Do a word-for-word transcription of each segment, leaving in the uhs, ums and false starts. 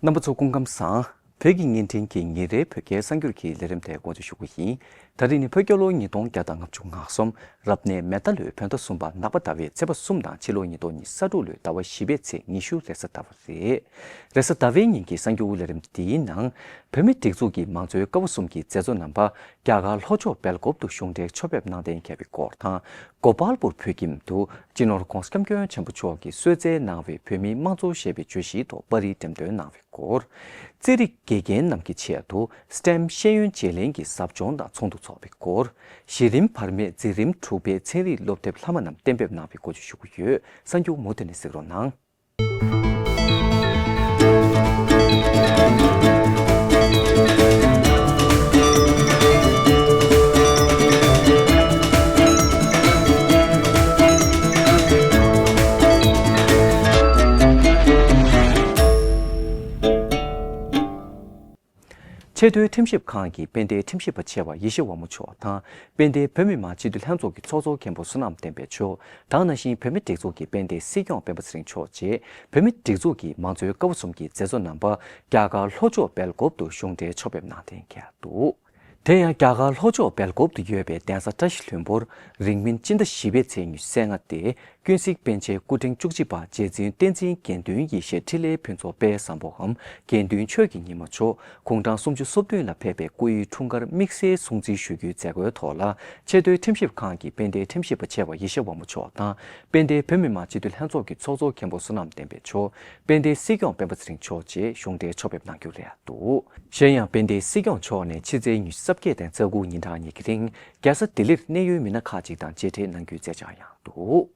རྣམ་པ་ཚོ་སྐུ་ཁམས་བཟང་། བོད་ཀྱི་བརྙན་འཕྲིན་གྱི་ཉིན་རེའི་བོད་སྐད་གསར་འགྱུར་གྱི་ལས་རིམ་དེ་འགོ་འཛུགས་ཞུ་གི་ཡིན། ད་རེས་ནི་བོད་རྒྱལ་ལོ་ཉིས་སྟོང་བརྒྱ་དང་ལྔ་བཅུ་ང་གསུམ་རབ་གནས་མེ་རྟ་ལོའི་བོད་ཟླ་གསུམ་པ་ནག་པ་ཟླ་བའི་ཚེས་པ་གསུམ་དང་ཕྱི་ལོ་ཉིས་སྟོང་ཉི་ཤུ་རྩ་དྲུག་ལོའི་ཟླ་བ་བཞི་པའི་ཚེས་ཉི་ཤུ་རེས་གཟའ་ཟླ་བ་རེད། རེས་གཟའ་ཟླ་བའི་ཉིན་གྱི་གསར་འགྱུར་ལས་རིམ་འདིའི་ནང་། བོད་མི་སྒྲིག་འཛུགས་ཀྱི་མང་གཙོའི་སྐབས་གསུམ་གྱི་མཛད་གཙོ་རྣམ་པ་རྒྱ་གར་ལྷོ་ཕྱོགས་སྦེལ་ཀོབ་ཏུ་གཞུང་འབྲེལ་ཕྱོགས་ཕེབས་གནང་གཏན་འཁེལ་བའི་སྐོར་དང་། གོ་པལ་པུར་བོད་ཁྱིམ་དུ་སྤྱི་ནོར་༧གོང་ས་༧སྐྱབས་མགོན་ཆེན་པོ་མཆོག་གིས་གསོལ་སྩལ་གནང་བའི་བོད་མིའི་དམངས་གཙོ་ཞེས་པའི་བརྗོད་གཞིའི་ཐོག་པར་རིས་འགྲེམས་སྟོན་གནང་བའི་སྐོར། རྩེད་རིགས་དགེ་རྒན་རྣམས་ཀྱི་ཆེད་དུ་སི་ཊེམ་ཤེས་ཡོན་བརྗེ་ལེན་གྱི་ཟབ་སྦྱོང་དང་ཚོགས་འདུ་འཚོགས་པའི་སྐོར། གཞི་རིམ་བར་མའི་འཛིན་རིམ་དྲུག་པའི་ཚན་རིག་སློབ་དེབ་ལྷག་མ་རྣམས་གཏན་འབེབས་གནང་བའི་སྐོར་བཅས་ཞུ་གི་ཡོད། གསར་འགྱུར་མུ་མཐུད་ནས་གཟིགས་རོགས་གནང་། ཆེས་མཐོའི་ཁྲིམས་ཞིབ་ཁང་གི་དཔལ་ལྡན་ཁྲིམས་ཞིབ་པ་ཆེ་བ་ཡེ་ཤེས་དབང་མོ་མཆོག་དང་། དཔལ་ལྡན་བོད་མི་མང་སྤྱི་འཐུས་ལྷན་ཚོགས་ཀྱི་ཚོགས་གཙོ་མཁན་པོ་བསོད་ནམས་བསྟན་འཕེལ་མཆོག་དང་། ནང་བཞིན་བོད་མིའི་སྒྲིག་འཛུགས་ཀྱི་དཔལ་ལྡན་སྲིད་སྐྱོང་སྤེན་པ་ཚེ་རིང་མཆོག་བཅས་བོད་མིའི་སྒྲིག་འཛུགས་ཀྱི་མང་གཙོའི་སྐབས་གསུམ་གྱི་མཛད་གཙོ་རྣམ་པ་རྒྱ་གར་ལྷོ་ཕྱོགས་སྦེལ་ཀོབ་ཏུ་གཞུང་འབྲེལ་ཕྱོགས་ཕེབས་གནང་གཏན་འཁེལ་འདུག་དེ་ཡང་རྒྱ་གར་ལྷོ་ཕྱོགས་སྦེལ་ཀོབ་ཏུ་ཡོད་པའི་གདན་ས་བཀྲ་ཤིས་ལྷུན་པོར་རིང་མིན་སྤྱི་ཟླ་བཞི་པའི་ཚེས་ཉི་ཤུ་རྩ་ལྔ་སྟེ། ཀུན་གཟིགས་པཎ་ཆེན་སྐུ་ཕྲེང་བཅུ་གཅིག་པ་རྗེ་བཙུན་བསྟན་འཛིན་དགེ་འདུན་ཡེ་ཤེས་འཕྲིན་ལས་ཕུན་ཚོགས་དཔལ་བཟང་པོའམ་དགེ་འདུན་ཆོས་ཀྱི་ཉི་མ་མཆོག་དགུང་གྲངས་སུམ་ཅུ་སོ་བདུན་ལ་ཕེབས་པའི་སྐུའི་འཁྲུངས་སྐར་དམིགས་བསལ་སྲུང་བརྩི་ཞུ་རྒྱུའི་མཛད་སྒོའི་ཐོག་ལ། ཆེས་མཐོའི་ཁྲིམས་ཞིབ་ཁང་གི་དཔལ་ལྡན་ཁྲིམས་ཞིབ་པ་ཆེ་བ་ཡེ་ཤེས་དབང་མོ་མཆོག་དང་། དཔལ་ལྡན་བོད་མི་མང་སྤྱི་འཐུས་ལྷན་ཚོགས་ཀྱི་ཚོགས་གཙོ་མཁན་པོ་བསོད་ནམས་བསྟན་འཕེལ་མཆོག་དཔལ་ལྡན་སྲིད་སྐྱོང་སྤེན་པ་ཚེ་རིང་མཆོག་བཅས་གཞུང་འབྲེལ་ཕྱོགས་ཕེབས་གནང་རྒྱུ་རེད་འདུག་གཞན་ཡང་དཔལ་ལྡན་སྲིད་སྐྱོང་མཆོག་ནས་ཕྱི་ཚེས་ཉི་ཤུ་རྩ་བརྒྱད་དང་རྩ་དགུ་ཉིན་གྲངས་གཉིས་ཀྱི་རིང་རྒྱལ་ས་ལྡི་ལིར་གནད་ཡོད་མི་སྣ་ཁག་ཅིག་དང་མཇལ་འཕྲད་གནང་རྒྱུའི་མཛད་འཆར་ཡང་འདུག་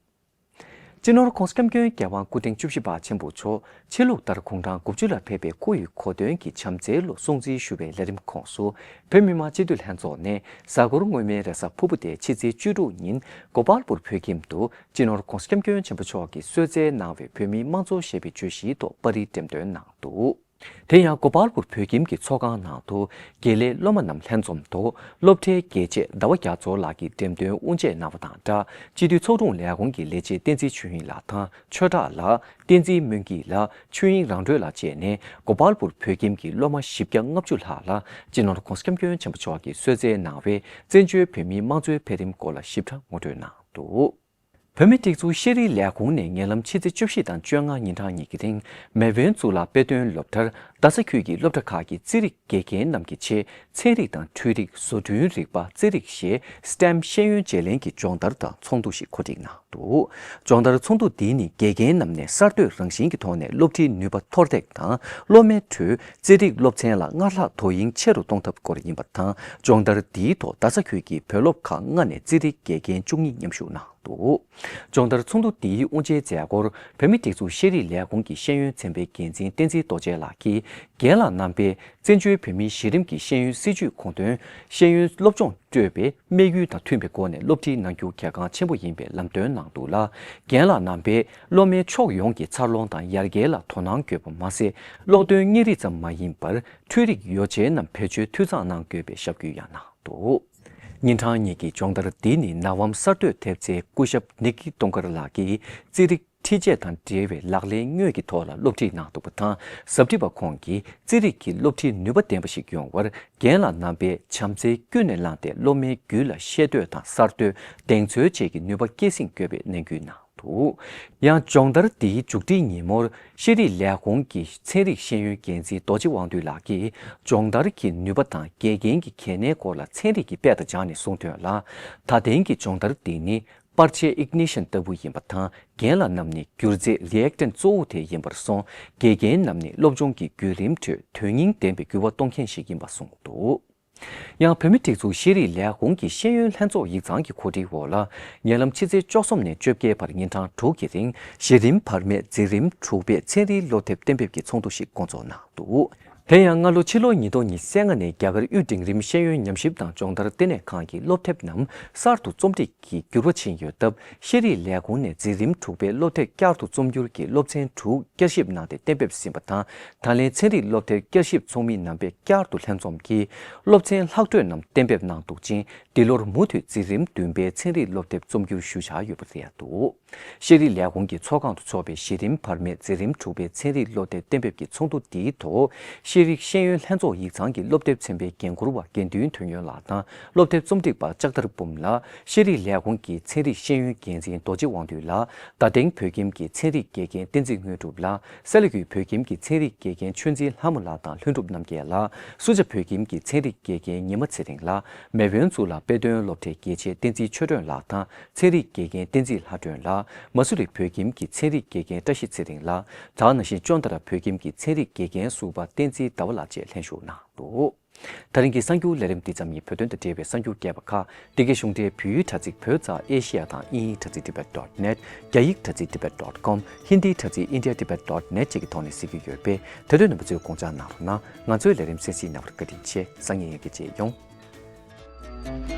སྤྱི་ནོར་༧གོང་ས་༧སྐྱབས་མགོན་རྒྱལ་དབང་སྐུ་ཕྲེང་བཅུ་བཞི་པ་ཆེན་པོ་མཆོག་ཕྱི་ལུགས་ལྟར་དགུང་གྲངས་དགུ་བཅུ་ལ་ཕེབས་པའི་སྐུ་ཡི་གོ་སྟོན་གྱི་བྱམས་བརྩེའི་ལོ་སྲུང་བརྩི་ཞུ་བའི་ལས་རིམ་ཁོངས་སུ། བོད་མི་མང་སྤྱི་འཐུས་ལྷན་ཚོགས་ནས་གཟའ་འཁོར་སྔོན་མའི་རེས་གཟའ་ཕུར་བུ་སྟེ་ཕྱི་ཚེས་བཅུ་དྲུག་ཉིན་གོ་པལ་པུར་བོད་ཁྱིམ་དུ་སྤྱི་ནོར་༧གོང་ས་༧སྐྱབས་མགོན་ཆེན་པོ་མཆོག་གིས་གསོལ་སྩལ་གནང་བའི་བོད་མིའི་དམངས་གཙོ་ཞེས་པའི་བརྗོད་གཞིའི་ཐོག་པར་རིས་འགྲེམས་སྟོན་གནང་འདུག་དེ་ཡང་གོ་པལ་པུར་བོད་ཁྱིམ་གྱི་ཚོགས་ཁང་ནང་དུ་དགེ་ལས་སློབ་མ་རྣམས་ལྷན་འཛོམས་ཐོག་སློབ་གྲྭའི་དགེ་ཆེ་ཟླ་བ་རྒྱ་མཚོ་ལགས་ཀྱིས་འགྲེམས་སྟོན་དབུ་འབྱེད་གནང་བ་དང་སྦྲགས། སྤྱི་འཐུས་ཚོགས་དྲུང་ལས་ཁུངས་ཀྱི་ལས་བྱེད་བསྟན་འཛིན་ཆོས་དབྱིངས་ལགས་དང་ཆོས་གྲགས་ལགས། བསྟན་འཛིན་མོན་སྐྱིད་ལགས། ཆོས་དབྱིངས་རང་གྲོལ་ལགས་བཅས་ནས་གོ་པལ་པུར་བོད་ཁྱིམ་གྱི་སློབ་མ་བཞི་བརྒྱ་ལྔ་བཅུ་ལྷག་ལ་སྤྱི་ནོར་༧གོང་ས་༧སྐྱབས་མགོན་ཆེན་པོ་མཆོག་གིས་གསོལ་སྩལ་གནང་བའི་བཙན་བྱོལ་བོད་མིའི་དམངས་གཙོའི་འཕེལ་རིམ་སྐོར་ལ་ཞིབ་ཕྲ་ངོ་སྤྲོད་གནང་འདུག་བོད་མིའི་སྒྲིག་འཛུགས་ཤེས་རིག་ལས་ཁུངས་ནས་ཉེ་ལམ་ཕྱི་ཚེས་བཅུ་བཞི་དང་བཅོ་ལྔ་ཉིན་གྲངས་གཉིས་ཀྱི་རིང་མེས་དབོན་གཙུག་ལག་དཔེ་སྟོན་སློབ་གྲྭར་རྡ་ས་ཁུལ་གྱི་སློབ་གྲྭ་ཁག་གི་རྩེད་རིགས་དགེ་རྒན་རྣམས་ཀྱི་ཆེད་ཚན་རིག་དང་འཕྲུལ་རིག་བཟོ་སྐྲུན་རིག་པ་རྩེད་རིགས་ཞེས་སི་ཊེམ་ཤེས་ཡོན་བརྗེ་ལེན་གྱི་སྦྱོང་བརྡར་དང་ཚོགས་འདུ་ཞིག་གོ་སྒྲིག་གནང་འདུག་སྦྱོང་བརྡར་ཚོགས་འདུ་འདི་ནི་དགེ་རྒན་རྣམས་ནས་གསར་གཏོད་རང་བཞིན་གྱི་ཐོག་ནས་སློབ་ཁྲིད་ནུས་པ་མཐོར་འདེགས་དང་སློབ་མའི་ཁྲོད་རྩེད་རིགས་སློབ་ཚན་ལ་སྔར་ལྷག་དོ་དབྱིངས་ཆེ་རུ་གཏོང་ཐབས་སྐོར་ཡིན་པ་དང་། སྦྱོང་བརྡར་འདིའི་ཐོག་རྡ་ས་ཁུལ་གྱི་བོད་སློབ་ཁག་ལྔ་ནས་རྩེད་རིགས་དགེ་རྒན་བཅུ་གཉིས་མཉམ་ཞུགས་གནང་འདུག་སྦྱོང་བརྡར་ཚོགས་འདུ་འདིའི་དབུ་འབྱེད་མཛད་སྒོར་བོད་མིའི་སྒྲིག་འཛུགས་ཤེས་རིག་ལས་ཁུངས་ཀྱི་ཤེས་ཡོན་ཚན་པའི་འགན་འཛིན་བསྟན་འཛིན་རྡོ་རྗེ་ལགས་ཀྱིས། རྒན་ལགས་རྣམ་པས་བཙན་བྱོལ་བོད་མིའི་གཞི་རིམ་གྱི་ཤེས་ཡོན་སྲིད་བྱུས་ཁུངས་དོན། ཤེས་ཡོན་སློབ་སྦྱོང་སྤྲོད་པའི་དམིགས་ཡུལ་དང་མཐུན་པའི་སྒོ་ནས་སློབ་ཁྲིད་གནང་རྒྱུ་གལ་འགངས་ཆེན་པོ་ཡིན་པའི་ལམ་སྟོན་གནང་འདུག་ལ། རྒན་ལགས་རྣམ་པས་སློབ་མའི་ཕྱོགས་ཡོངས་ཀྱི་འཚར་ལོངས་དང་ཡར་རྒྱས་ལ་དོ་སྣང་དགོས་པ་མ་ཟད། སློབ་སྟོན་གཉེར་རིས་ཙམ་མ་ཡིན་པར་འཕྲུལ་རིག་ཡོ་བྱད་རྣམས་བེད་སྤྱོད་འཐུས་ཚང་གནང་དགོས་པའི་ཞབས་སྐུལ་ཡང་གནང་འདུག་ཉིན་གྲངས་གཉིས་ཀྱི་སྦྱོང་བརྡར་འདི་ནི་ནགས་དབམ་གསར་གཏོད་ཐེབས་རྩའི་སྐུ་ཞབས་ནིག་ཀི་ཏུང་དཀར་ལགས་ཀྱིས་རྩེད་རིགས་འཕྲུལ་ཆས་དང་འབྲེལ་བའི་ལག་ལེན་དངོས་ཀྱི་ཐོག་ལ་སློབ་ཁྲིད་གནང་འདུག་པ་དང་། ཟབ་ཁྲིད་པ་ཁོང་གིས་རྩེད་རིགས་ཀྱི་སློབ་ཁྲིད་ནུས་པ་ལྡན་པ་ཞིག་ཡོང་བར་རྒན་ལགས་རྣམ་པས་བྱམས་བརྩེའི་ཀུན་ནས་བསླངས་ཏེ་སློབ་མའི་རྒྱུད་ལ་ཤེས་འདོད་དང་གསར་གཏོད་གདེང་ཚོད་བཅས་ཀྱི་ནུས་པ་སྐྱེད་སྲིང་དགོས་པའི་ནན་སྐུལ་གནང་འདུག་ཡང་སྦྱོང་བརྡར་འདིའི་མཇུག་སྒྲིལ་ཉིན་མོར་ཤེས་རིག་ལས་ཁུངས་ཀྱི་ཚན་རིག་ཤེས་ཡོན་འགན་འཛིན་རྡོ་རྗེ་དབང་འདུས་ལགས་ཀྱིས་སྦྱོང་བརྡར་གྱི་ནུས་པ་དང་དགེ་རྒན་གྱི་གལ་གནད་སྐོར་ལ་ཚན་རིག་གི་དཔེ་དང་སྦྱར་ནས་གསུངས་དོན་ལ། ད་ཐེངས་ཀྱི་སྦྱོང་བརྡར་འདི་ནི། པར་ཆས་ཨིག་ནི་ཤན་ལྟ་བུ་ཡིན་པ་དང་། རྒན་ལགས་རྣམས་ནི་སྒྱུ་རྩལ་རི་ཨེག་ཊན་གཙོ་བོ་དེ་ཡིན་པར་སོང་། དགེ་རྒན་རྣམས་ནི་སློབ་སྦྱོང་གི་བརྒྱུད་རིམ་ཁྲོད་དོན་སྙིང་ལྡན་པའི་འགྱུར་བ་གཏོང་མཁན་ཞིག་ཡིན་པ་གསུངས་འདུག་ཡང་བོད་མིའི་སྒྲིག་འཛུགས་ཤེས་རིག་ལས་ཁུངས་ཀྱི་ཤེས་ཡོན་ལྷན་ཚོགས་ཡིག་ཚང་གི་གོ་སྒྲིག་འོག་ལ། ཉེ་ལམ་ཕྱི་ཚེས་བཅུ་གསུམ་ནས་བཅོ་བརྒྱད་བར་ཉིན་གྲངས་དྲུག་གི་རིང་གཞི་རིམ་བར་མའི་འཛིན་རིམ་དྲུག་པའི་ཚན་རིག་སློབ་དེབ་གཏན་འབེབས་ཀྱི་ཚོགས་འདུ་ཞིག་བསྐོང་ཚོགས་གནང་འདུག་དེ་ཡང་སྔ་ལོ་ཕྱི་ལོ་ཉིས་སྟོང་ཉི་ཤུ་རྩ་ལྔ་ནས་རྒྱ་གར་དབུས་འབྲིང་རིམ་ཤེས་ཡོན་ཉམས་ཞིབ་དང་སྦྱོང་བརྡར་ལྟེ་གནས་ཁང་གི་སློབ་དེབ་རྣམས་གསར་དུ་རྩོམ་སྒྲིག་གི་འགྱུར་བ་ཕྱིན་ཡོད་སྟབས། ཤེས་རིག་ལས་ཁུངས་ནས་འཛིན་རིམ་དྲུག་པའི་སློབ་དེབ་བསྐྱར་དུ་རྩོམ་སྒྱུར་གྱི་སློབ་ཚན་དྲུག་བསྐྱར་ཞིབ་གནང་སྟེ་གཏན་འབེབས་ཟིན་པ་དང་། ད་ལན་ཚན་རིག་སློབ་དེབ་བསྐྱར་ཞིབ་ཚོགས་མི་རྣམ་པས་བསྐྱར་དུ་ལྷན་འཛོམས་ཀྱིས་སློབ་ཚན་ལྷག་འཕྲོས་རྣམས་གཏན་འབེབས་གནང་འདུག་ཅིང་། འདི་ལོར་མུ་མཐུད་འཛིན་རིམ་བདུན་པའི་ཚན་རིག་སློབ་དེབ་རྩོམ་སྒྱུར་ཞུ་འཆར་ཡོད་པ་རེད་འདུག། ཤེས་རིག་ལས་ཁུངས་ཀྱི་ཚོགས་ཁང་དུ་འཚོགས་པའི་གཞི་རིམ་བར་མའི་འཛིན་རིམ་དྲུག་པའི་ཚན་རིག་སློབ་དེབ་གཏན་འབེབས་ཀྱི་ཚོགས་འདུ་འདིའི་ཐོག། ཤེས་རིག་ཤེས་ཡོན་ལྷན་ཚོགས་ཡིག་ཚང་གི་སློབ་དེབ་ཚན་པའི་འགན་འཁུར་བ་དགེ་འདུན་དོན་ཡོད་ལགས་དང་། སློབ་དེབ་རྩོམ་སྒྲིག་པ་ལྕགས་ཐར་འབུམ་ལགས། ཤེས་རིག་ལས་ཁུངས་ཀྱི་ཚན་རིག་ཤེས་ཡོན་འགན་འཛིན་རྡོ་རྗེ་དབང་འདུས་ལགས། རྡ་སྟེང་བོད་ཁྱིམ་གྱི་ཚན་རིག་དགེ་རྒན་བསྟན་འཛིན་དངོས་གྲུབ་ལགས། སེ་ལ་ཀུའི་བོད་ཁྱིམ་གྱི་ཚན་རིག་དགེ་རྒན་ཆོས་འཛིན་ལྷ་མོ་ལགས་དང་ལྷུན་གྲུབ་རྣམ་རྒྱལ་ལགས། སུ་ཇཱ་བོད་ཁྱིམ་གྱི་ཚན་རིག་དགེ་རྒན་ཉི་མ་ཚེ་རིང་ལགས། མེས་དབོན་གཙུག་ལག་དཔེ་སྟོན་སློབ་གྲྭའི་དགེ་ཆེ་བསྟན་འཛིན་ཆོས་སྒྲོན་ལགས་དང་། ཚན་རིག་དགེ་རྒན་བསྟན་འཛིན་ལྷ་སྒྲོན་ལགས། མ་སུ་རི་བོད་ཁྱིམ་གྱི་ཚན་རིག་དགེ་རྒན་བཀྲ་ཤིས་ཚེ་རིང་ལགས། དེ་ནང་བཞིན་ཅོན་ཏ་ར་བོད་ཁྱིམ་གྱི་ཚན་རིག་དགེ་རྒན་ཟུར་པ་བསྟན་འཛིན་ཟླ་བ་ལགས་བཅས་ལྷན་ཞུགས་གནང་འདུག། ད་རིང་གི་གསར་འགྱུར་ལས་རིམ་འདི་ཙམ་ཡིན། བོད་དོན་དང་འབྲེལ་བའི་གསར་འགྱུར་རྒྱས་པ་ཁག་འདི་གའི་གཞུང་འབྲེལ་བོད་ཡིག་དྲ་ཚིགས་བོད་ཙ་ཨེ་ཤི་ཡ་དང་དབྱིན་ཡིག་དྲ་ཚིགས་tibet dot net། རྒྱ་ཡིག་དྲ་ཚིགས་tibet dot com། ཧིན་དིའི་དྲ་ཚིགས india tibet dot net བཅས་ཀྱི་ཐོག་ནས་གཟིགས་རྒྱུ་ཡོད་པས། དེ་དོན་རྣམ་པ་ཚོས་དགོངས་འཇགས་གནང་རོགས་གནང་། ང་ཚོའི་ལས་རིམ་གསན་གཟིགས་གནང་བར་བཀའ་དྲིན་ཆེ། སང་ཉིན་ཡང་བསྐྱར་མཇལ་ཡོང་།